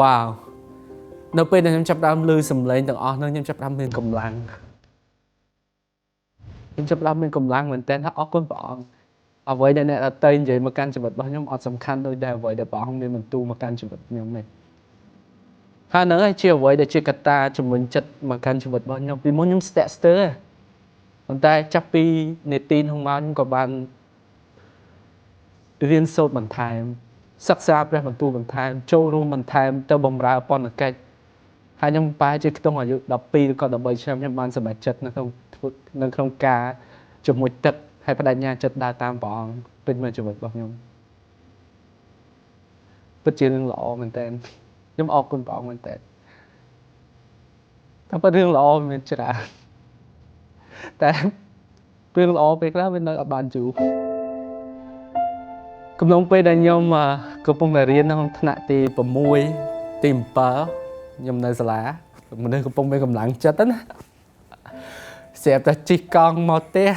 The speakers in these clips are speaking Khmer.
វ៉ាវនៅពេលដែលខ្ញុំចាប់ផ្ដើមឮសំឡេងទាំងអស់ហ្នឹងខ្ញុំចាប់ផ្ដើមមានកម្លាំងខ្ញុំចាប់ផ្ដើមមានកម្លាំងមែនទែនថាអរគុណព្រះអង្គអ្វីដែលអ្នកដទៃនិយាយមកកាន់ជីវិតរបស់ខ្ញុំអត់សំខាន់ដូចដែលអ្វីដែលព្រះអង្គមានបន្ទូលមកកាន់ជីវិតខ្ញុំទេហើយហ្នឹងឯងជាអ្វីដែលជាកត្តាជំរុញចិត្តមកកាន់ជីវិតរបស់ខ្ញុំពីមុនខ្ញុំស្ទាក់ស្ទើរប៉ុន្តែចាប់ពីនាទីនោះមកខ្ញុំក៏បានរៀនសូត្របន្ថែមសិក្សាព្រះបន្ទូលបន្ថែមចូលរួមបន្ថែមទៅបម្រើពន្ធកិច្ចហើយខ្ញុំប្រហែលជាខ្ទង់អាយុ12ឬក៏13ឆ្នាំខ្ញុំបានសម្រេចចិត្តនៅក្នុងធ្វើនៅក្នុងការជាមួយទឹកហើយបដិញ្ញាចិត្តដើរតាមព្រះអង្គពេញមួយជីវិតរបស់ខ្ញុំពិតជារឿងល្អមែនទែនខ្ញុំអរគុណព្រះអង្គមែនទែនតែពិតរឿងល្អមានច្រើនតែរឿងល្អពេលខ្លះវានៅអត់បានយូរកំឡុងពេលដែលខ្ញុំកំពុងតែរៀនក្នុងថ្នាក់ទី6ទី7ខ្ញុំនៅសាលាមនុស្សកំពុងមានកម្លាំងចិត្តណាស្រាប់តែជិះកង់មកផ្ទះ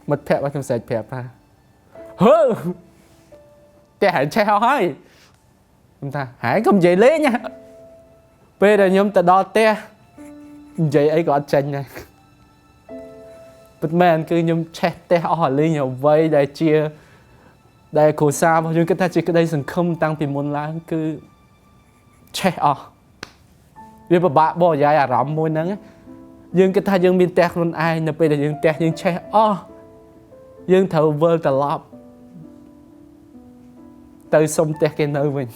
មិត្តភក្តិរបស់ខ្ញុំស្រែកប្រាប់ថាហឺផ្ទះហែងឆេះអស់ហើយខ្ញុំថាហែងកុំនិយាយលេងណាពេលដែលខ្ញុំទៅដល់ផ្ទះនិយាយអីក៏អត់ចេញដែរពិតមែនគឺខ្ញុំឆេះផ្ទះអស់អាលីងអ្វីដែលជាដែលគ្រួសាររបស់យើងគិតថាជាក្តីសង្ឃឹមតាំងពីមុនឡើងគឺឆេះអស់វាពិបាកបរិយាយអារម្មណ៍មួយហ្នឹងយើងគិតថាយើងមានផ្ទះខ្លួនឯងនៅពេលដែលយើងផ្ទះយើងឆេះអស់យើងត្រូវវិលត្រឡប់ទៅសុំផ្ទះគេនៅវិញ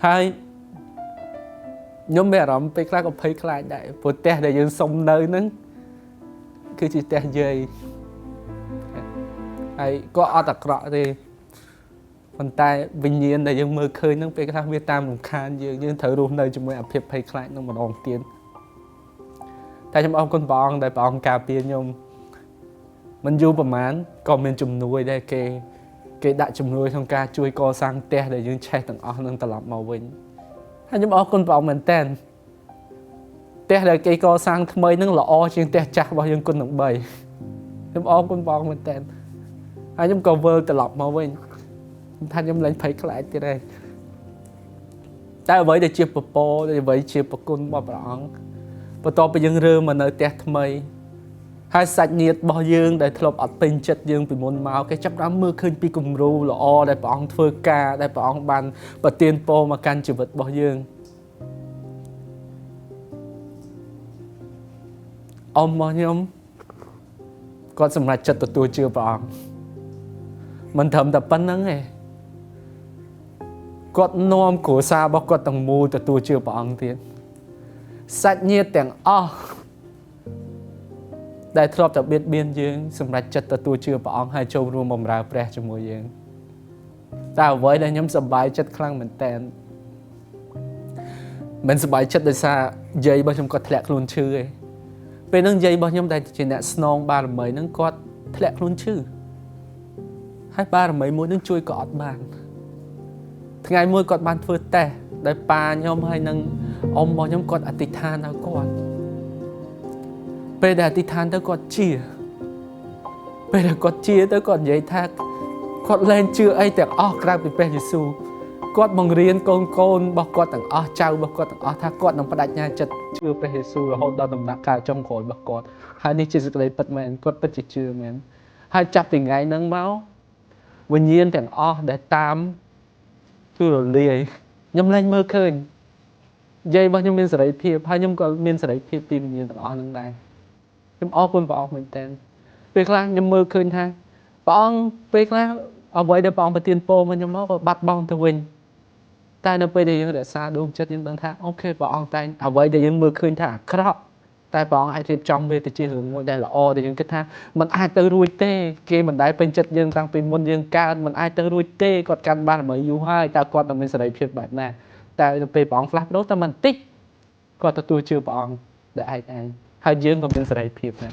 ហើយខ្ញុំមានអារម្មណ៍ពេលខ្លះក៏ភ័យខ្លាចដែរព្រោះផ្ទះដែលយើងសុំនៅហ្នឹងគឺជាផ្ទះយាយហើយក៏អត់អាក្រក់ទេប៉ុន្តែវិញ្ញាណដែលយើងមើលឃើញហ្នឹងពេលខ្លះវាតាមរំខានយើងយើងត្រូវរស់នៅជាមួយអាភាពភ័យខ្លាចហ្នឹងម្ដងទៀតតែខ្ញុំអរគុណព្រះអង្គដែលព្រះអង្គការពារខ្ញុំមិនយូរប្រហែលក៏មានជំនួយដែរគេដាក់ជំនួយក្នុងការជួយកសាងផ្ទះដែលយើងឆេះទាំងអស់ហ្នឹងត្រឡប់មកវិញហើយខ្ញុំអរគុណព្រះអង្គមែនទែនផ្ទះដែលគេកសាងថ្មីហ្នឹងល្អជាងផ្ទះចាស់របស់យើងគុណនឹង3ខ្ញុំអរគុណព្រះអង្គមែនទែនហើយខ្ញុំក៏វិលត្រឡប់មកវិញថាខ្ញុំលែងភ័យខ្លាចទៀតហើយតែអ្វីដែលជាពពកអ្វីជាប្រគុណរបស់ព្រះអង្គបន្ទាប់ពីយើងរើមកនៅផ្ទះថ្មីហើយសាច់ញាតិរបស់យើងដែលធ្លាប់អត់ពេញចិត្តយើងពីមុនមកគេចាប់ផ្ដើមមើលឃើញពីគំរូល្អដែលព្រះអង្គធ្វើការដែលព្រះអង្គបានប្រទានពរមកកាន់ជីវិតរបស់យើងអ៊ំរបស់ខ្ញុំគាត់សម្រេចចិត្តទទួលជឿព្រះអង្គមិនត្រឹមតែប៉ុណ្្នឹងទេគាត់នាំគ្រួសាររបស់គាត់ទាំងមូលទទួលជឿព្រះអង្គទៀតសាច់ញាតិទាំងអស់ដែលធ្លាប់តែបៀតបៀនយើងសម្រេចចិត្តទទួលជឿព្រះអង្គហើយចូលរួមបម្រើព្រះជាមួយយើងតែអ្វីដែលខ្ញុំសប្បាយចិត្តខ្លាំងមែនទែនមិនសប្បាយចិត្តដោយសារយាយរបស់ខ្ញុំគាត់ធ្លាក់ខ្លួនឈឺឯងពេលហ្នឹងយាយរបស់ខ្ញុំដែលជាអ្នកស្នងបារមីហ្នឹងគាត់ធ្លាក់ខ្លួនឈឺហើយបារមីមួយហ្នឹងជួយក៏អត់បានថ្ងៃមួយគាត់បានធ្វើតេស្តដោយប៉ាខ្ញុំហើយនឹងអ៊ំរបស់ខ្ញុំគាត់អធិដ្ឋានឲ្យគាត់ពេលដែលអធិដ្ឋានទៅគាត់ជាពេលដែលគាត់ជាទៅគាត់និយាយថាគាត់លែងជឿអីទាំងអស់ក្រៅពីព្រះយេស៊ូវគាត់បង្រៀនកូនរបស់គាត់ទាំងអស់ចៅរបស់គាត់ទាំងអស់ថាគាត់នឹងបដិញ្ញាចិត្តជឿព្រះយេស៊ូវរហូតដល់ដំណាក់កាលចុងក្រោយរបស់គាត់ហើយនេះជាសេចក្តីពិតមែនគាត់ពិតជាជឿមែនហើយចាប់ពីថ្ងៃហ្នឹងមកវិញ្ញាណទាំងអស់ដែលតាមគឺរលាយខ្ញុំលែងមើលឃើញយាយរបស់ខ្ញុំមានសេរីភាពហើយខ្ញុំក៏មានសេរីភាពពីវិញ្ញាណទាំងអស់ហ្នឹងដែរខ្ញុំអរគុណព្រះអង្គមែនទែនពេលខ្លះខ្ញុំមើលឃើញថាព្រះអង្គពេលខ្លះអ្វីដែលព្រះអង្គប្រទានពរមកខ្ញុំមកក៏បាត់បង់ទៅវិញតែនៅពេលដែលយើងរក្សាដួងចិត្តយើងដឹងថាអូខេព្រះអង្គតែអ្វីដែលយើងមើលឃើញថាអាក្រក់តែព្រះអង្គអាចរៀបចំវាទៅជារឿងមួយដែលល្អដែលយើងគិតថាมันអាចទៅរួចទេគេមិនដែលពេញចិត្តយើងតាំងពីមុនយើងកើតมันអាចទៅរួចទេគាត់កាន់បានដើម្បីយូរហើយតើគាត់នឹងមានសេរីភាពបែបណាតែនៅពេលព្រះអង្គផ្លាស់ប្ដូរតែមិនតិចគាត់ទទួលជឿព្រះអង្គដែលឯងហើយយើងក៏មានសេរីភាពដែរ